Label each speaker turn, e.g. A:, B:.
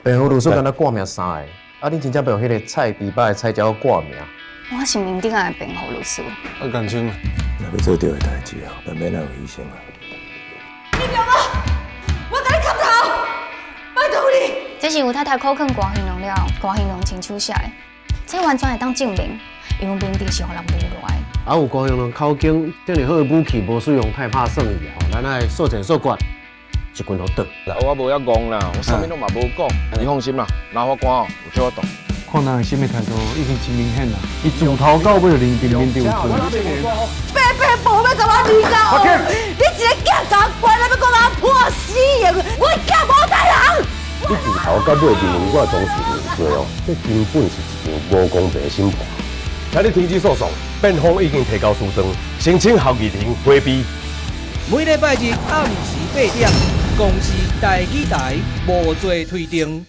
A: 辯護律師敢若掛名三个，啊，恁真正欲予彼个菜豬肉的菜鳥掛名？
B: 我是明定案的辯護律師。
C: 啊，感情啊，
D: 若欲做對的代誌哦，難免有犧牲啊。
E: 你著無？我共你磕頭，拜託你。
B: 這是吳太太口供郭興龍了，郭興龍親手寫的，這完全會當證明，因為明定是予人侮辱的。
F: 啊，有郭興龍口供，遮爾好的武器，無需用太拍算去吼，咱愛速戰速決，一棍予斷。
G: 我無遐戇啦，我啥物攏嘛無講，你放心啦，老法官哦，有叫我動。
H: 看人的什麼態度已經真明顯啦，伊自頭到尾就認定明定有罪。
E: 白白無欲共我離婚，你一个囝共關，你欲閣共我判死刑，阮囝無殺人。
D: 你自頭到尾認為我總是有罪哦，這根本是一場無公平的審判。
I: 請你停止訴訟，辯方已經提交書狀，申請合議庭回避。
J: 每禮拜日暗時8點，公視台語台無罪推定。